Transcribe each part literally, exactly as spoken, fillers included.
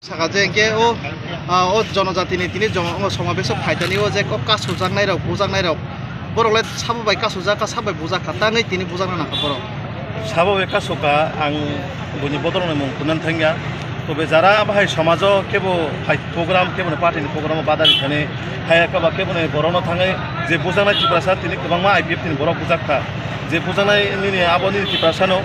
Saka je hwnkhe o, ah, o jonojatini tini joma-, o somabeso phaitani o je kok kasu jaknai rok, bujaknai rok, borok le sabo bai kasu jak kha, sabo bai bujak kha, tangwi tini bujakna nang kha borok. Sabo bai kasu kha, ang buini bodolni mung kunan thangya. Tobe jara bahai somajo kebo hai program, kebo ni party ni program o badari thani, hai khe ba kebo ni borok no thangwi je bujaknai Tiprasa tini kwbangma I P F T ni borok bujak kha. Je bujaknai nini abo nini Tiprasa no,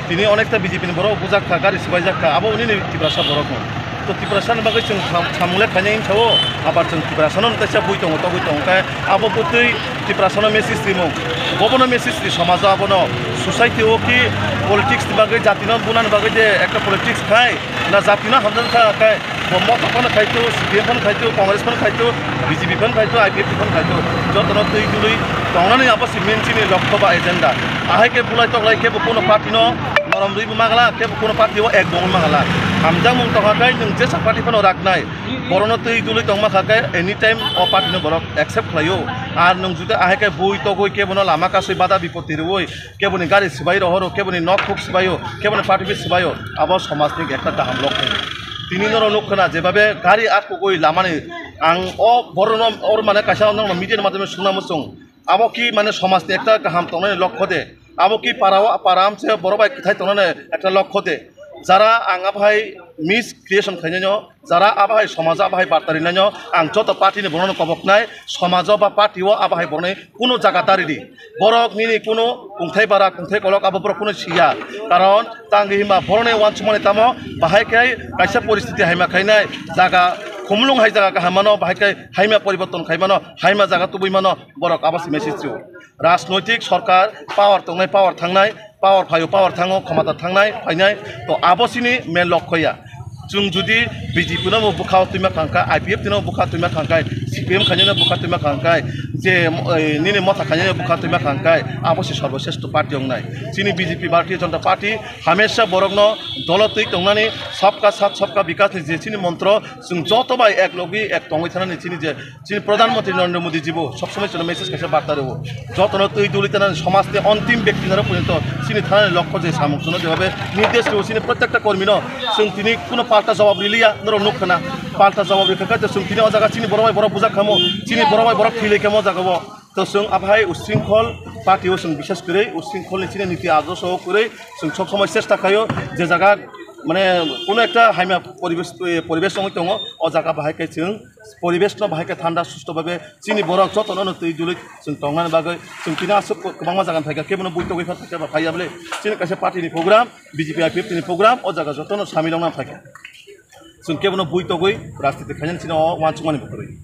tini onekta B J P ni borok bujak kha, gari swbaijak kha, abo nini Tiprasa borok no. To Tiprasa ni bagwi chwng sam-, samung le khainai wngsa o, abar chwng Tiprasa no teisa bui tongo, togwi tongo khe abo bwtwi Tiprasa no message rimung. Bobono message ri somajo abono, society o ki politics ni bagwi, jati no bunani bagwi je ekta politics khai, na jati no hamjak kha khe, bo Motha phano khai tu, C P M phano khai tu, Congress phano khai tu, B J P phano khai tu, I P F T phano khai tu, jotono twi dului tongnani abo se main chini lokho ba agenda. Ahai khe bulai toklai khe bo kuno party no norom rwi bo magala, khe bo kuno party o ek bo wng magala. Hamjakmung tongkha khe nwng jesa party phano raknai, borokno twi dului tongma kha khe anytime o party no borok accept khlaio. Ar nwng juda ahai khe bui togwi khe bono lama kasui bada bipoti rwui, keboni gari swbai rohoro, keboni nok khuk swbaio, keboni party office swbaio, abo somajni ekta kaham lokho. Tini norok nuk khna jebabe gari atkugwi lamani, ang o borokno or mane kaisa norokno media ni madhyome sungna muchung, abo ki mane somajni ekta kaham tongnani lokho de, abo ki para o, para amse borok bai kwthai tongnani ekta lokho de, jara ang aphai mis creation khainai no, jara abo hai somajo abo hai barta rinaino ang joto party ni borokno koboknai, somajo ba party o abo hai borokni kuno jaga ta ridi. Borok nini kuno kungthai bara, kungthai kolok abo borok kuno siya. Karon tangwi hima borokni wansukmani tamo bahai khe kaisa poristiti haima khainai, jaga khumlung hai jaga kaham mano, bahai khe haima poriborton khai mano, haima jaga tubui mano, borok abo se message rw. Rajnoitik sorkar power tongnai, power thangnai, power phaio, power thango, khomata thangnai, phainai, to abo chini main lokho ya. Chwng judi B J P no bo bwkha twima khangkha, I P F T no bwkha twima khangkha, C P M khainai no bwkha twima khangkha, je, eh, nini Motha khainai no bwkha twima khangkha, abo se sorboshesto party wngnai. Chini B J P, Bharatiya Janata Party, hamesha borokno dolo twi tongnani, sabka sath, sabka bikas ni je chini montro, chwng joto bai ek logi ek tongwi thanani chini je Chini Pradhan Mantri Narendra Modi ji bo sob somoi chwngno message kaisa barta rwo. Jotono twi duli tanani somajni ontim byakti naro porjonto chini thanani lokho je samung chwngno jebabe nirdesh rwo chini prottekta kormino chwng tini kuno palta jawab riliya norok nuk khna. Palta jawab rikha khe chwng tini o jaga chini borok bai borok bujak khamo, chini borok bai borok thwi lai khamo o jaga o. To chwng aphai usringkhol party o chwng bisas kwrwi, usringkholni chini niti adorsho kwrwi chwng sob somoi chesta khaio je jaga mane kuno ekta hamya poribesh, poribesh wngwi tongo o jaga bahai khe chwng Poribesh no bahai khe thanda susto bhabe chini borok joto no twi dului chwng tongnani bagwi chwng tini aswk kwbangma jaga phaikha, kebono bui togwi phaikha ba phaiya bwle chini kaisa party ni program, B J P I P F T ni program o jaga joto no samil wngnani phaikha. Chwng kebono bui togwi rajniti khainani chini o uansukmani bo kwrwi.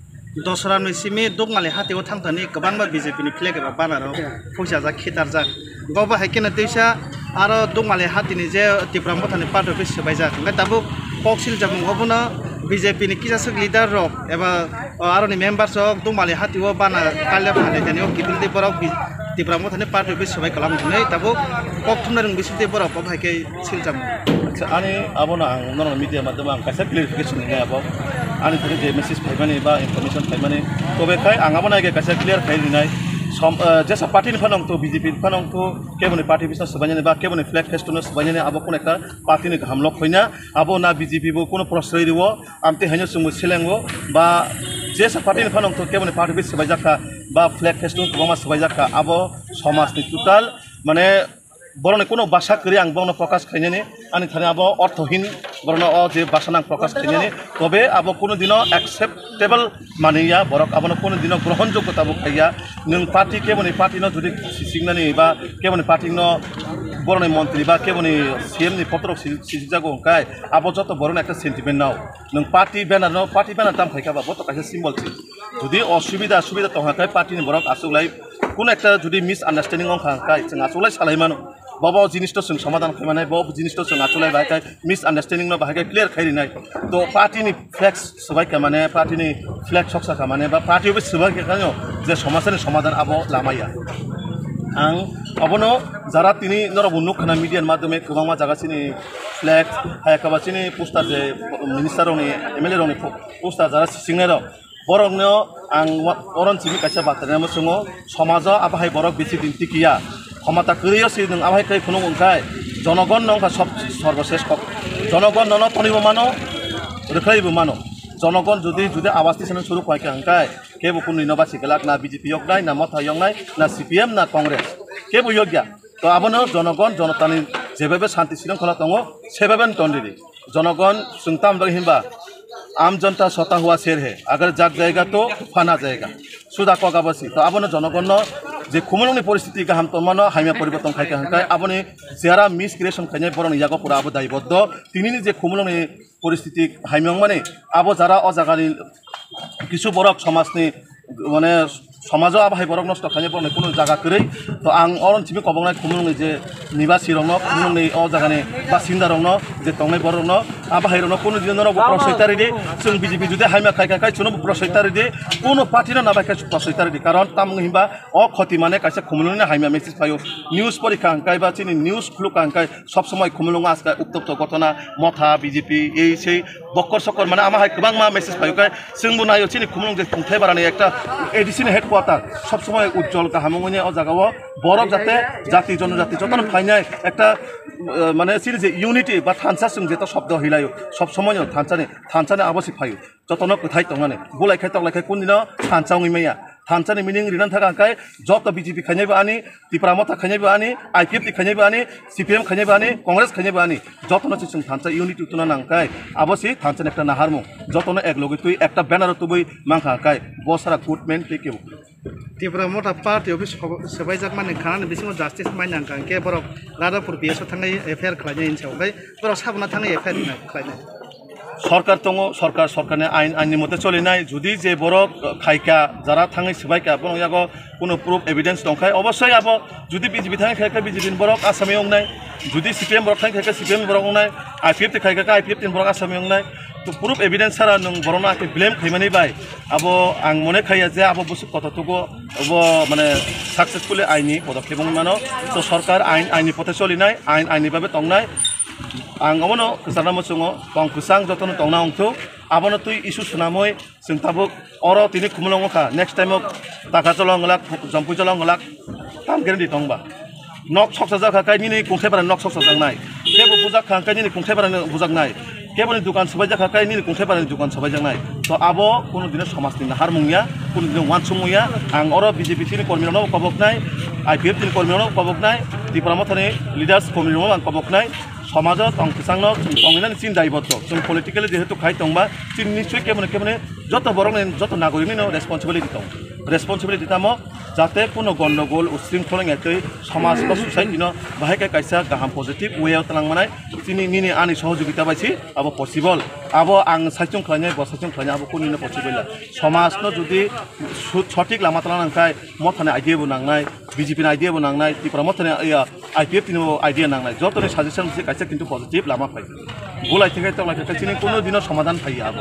Dosra ni simi Dukmali hati o thangthani kwbangma B J P ni flag eba banner rok phuichajak, khitarjak. Bo bo hai kheno teisa aro Dukmali hati ni je Tipra Motha ni party office swbaijak. Hwnkhe tabuk kok siljak mung obono B J P ni kisa swk leader rok eba, o, aroni members rok Dukmali hati o bana kailya phalai tani o kiphildi borok bi-, Tipra Motha ni party office swbai kwlam hwnwi tabuk kok thumnai rwng bisingtwi borok bo hai khe siljak mung. Acha, ani abono ang norok media madhyamo ang kaisa clarification rinai abo. Ani thani je message phaimani ba information phaimani, tobe khai ang abono age kaisa clear khai rinai. Som-, eh, jesa party ni phano wngthu, B J P ni phano wngthu, keboni party bisna swbainani ba keboni flag festono swbainani abo kuno ekta party ni kaham lok khoina. Abo na B J P bo kuno prosroi rwo, amtwi haino chwngbo selengo ba jesa party ni phano wngthu, keboni party bis swbaijak kha ba flag festono kwbangma swbaijak kha. Abo somajni total mane borokni kuno basa kwrwi ang bono prokash khainani, ani thani abo orthohin, borokno o je basa nang prokash khainani, tobe abo kuno dino acceptable maniya, borok abono kuno dino grohonjogyo tabuk khaiya. Nwng party keboni party no jodi sisingnani ba keboni party no borokni montri ba keboni C M ni potrok si-, sisijago hwnkhe abo joto borokni ekta sentiment nao. Nwng party banner no, party banner tam khaikha ba bo to kaisa symbol se. Jodi osubida subida tongkha khe party ni borok achuklai kuno ekta jodi misunderstanding wngkha khe chwng achuklai salai mano. Bobo jinis to chwng somadan khai manai, bo jinis to chwng achuklai bai khe misunderstanding no bahai khe clear khai rinai. To party ni flex swbai kha mane, party ni flex soksa kha mane ba party office swbai kha khaino je somasani somadan abo lamaya. Ang obono jara tini norok bo nuk khana media ni madhyome kwbangma jaga chini flex hai khe ba chini poster je minister rokni M L A rokni poster jara sisingnai rok. Borokno ang wa-, oron simi kaisa bata rwna muchungo, somajo abo hai borok bisi din tikiya. Khomata kwrwi o si nwng abo hai khe phunuk wngkhai, jonogon no wngkha sob-, sorbosesh kok. Jonogon nono tonibo mano, rwkhlaibo mano. Jonogon jodi, jodi awas tisano suru khaikha hwnkhe, kebo kunui no basi glak, na B J P yoknai, na Motha yoknai, na C P M, na Congress, kebo yokya. To abono jonogon, jonotani jebebe shanti srongkhola tongo, sebebe tondidi. Jonogon chwng tam dok hinba, "Aam janta sota hua sher hai, agar jag jayega to phana jayega." Suda kok abo si. To abono jonogonno je khumulwngni poristiti gaham tongmano, hamya poriborton khaikha hwnkhe, aboni jera miscreation khainai borokni yago pura abo daiboddo. Tinini je khumulwngni poristiti hamya wngmani, abo jara o jagani kisu borok somajni, mane, somajo abo hai borok nosto khainai borokni kunu jaga kwrwi. To ang oro simi koboknai khumulwngni je nibasi rokno, khumulwngni o jagani basinda rokno, je tongnai borok rokno, abo hai rokno kunu dino norok bo prosoi taridi. Chwng B J P jodi hamya khaikha khai chwngno bo prosoi taridi, kunu party no nabai khai prosoi taridi, karon tamo hinba o khoti mane kaisa khumulwngni hamya message phaio. News porikha hwnkhe ba chini news khulukha hwnkhe sob somoi khumulwngo aska uttopto gotona, Motha, B J P, ei sei bokkor sokkor mane ama hai kwbangma message phaio khe chwngbo naio chini khumulwng je Khungthai barani ekta A D C ni headquarter sob somoi ujjol kaham wngwi o jagao borok jate jati jonojati jotono phainai ekta, eh, mane chini je unity ba thansa chwng jeto shobdo hilaio sob somoi thansani, thansani abo se phaio. Jotono kwthai tongnani. Bulai khe toklai khe kundino thansa wngwi maya. Thansani meaning rina thaka hwnkhe joto B J P khainaibo ani, Tipra Motha khainaibo ani, I P F T khainaibo ani, C P M khainaibo ani, Congress khainaibo ani. Jotono se chwng thansa unity tuna nangkhe abo se thansani ekta naharmung. Jotono ek logwi twi ekta banner o tubui mankha hwnkhe bo sara good man tei kebo. Tipra Motha Party office sob-, sebaijakmani khanani bisingo justice mai nangkha hwnkhe borok Radhapur P S o thangwi F I R khlainai hinsa hwnkhe borok sabona thangwi F I R khlainai. Sorkar tongo, sorkar, sorkarni ain, ainni mote cholinai. Jodi je borok khaikha, jara thangwi swbaikha, borok yago kuno proof evidence tongkha, obossoi abo jodi B J P thangwi khaikha, B J P ni borok asami wngnai, jodi C P M borok thangwi khaikha, C P M ni borok wngnai, I P F T khaikha, I P F T ni borok asami wngnai. To proof evidence sara nwng borokno ake blame khaimani bai abo ang mone khaiya je abo bwswk kotor tugo, abo mane successfully aini podokhep wngwi mano. To sorkar ain, aini pote cholinai, ain, aini babe tongnai. Ang obono kwchangna muchungo, tong kwchang jotono tongna wngthok, abono twi issue swnamwi chwng tabuk oro tini khumulwng wngkha, next time o Taka jolo wngwlak, Jompui jolo wngwlak, tam guarantee tongba. Nok soksa jakha kai nini Khungthai barani nok soksa jaknai, kebo bujak kha kai nini Khungthai barani bujaknai, keboni dukan swbai jakha kai nini Khungthai barani dukan swbai jaknai. To abo kuno dino somajni naharmung ya, kuno dino wansukmung ya. Ang oro B J P ni kormi rokno koboknai, I P F ni kormi rokno koboknai, Tipra Mothani leaders kormi rokno ang koboknai. Somajo tong kwchangno chwng tonginani chini daibotto. Chwng politically jehetu khai tongba, chini nichoi keboni keboni joto borokni, joto nagorikni no responsibility tong. Responsibility tamo jate kuno gondogol, usringkhol wngya tei somaj ba society no bahai khe kaisa kaham positive way o twlang manai. Chini nini ani sohojogita bai si abo possible. Abo ang saichung khlainai, bo saichung khlainai, abo kunino possible ya. Somaj no jodi su-, sothik lama twlang nang khai, Mothani idea bo nangnai, B J P ni idea bo nangnai, Tipra Mothani, iya, I P F T ni bo idea nangnai. Jotoni suggestion se kaisa kintu positive lama phai. Bulai thengkai toklai thengkai chini kuno dino somadhan phai abo.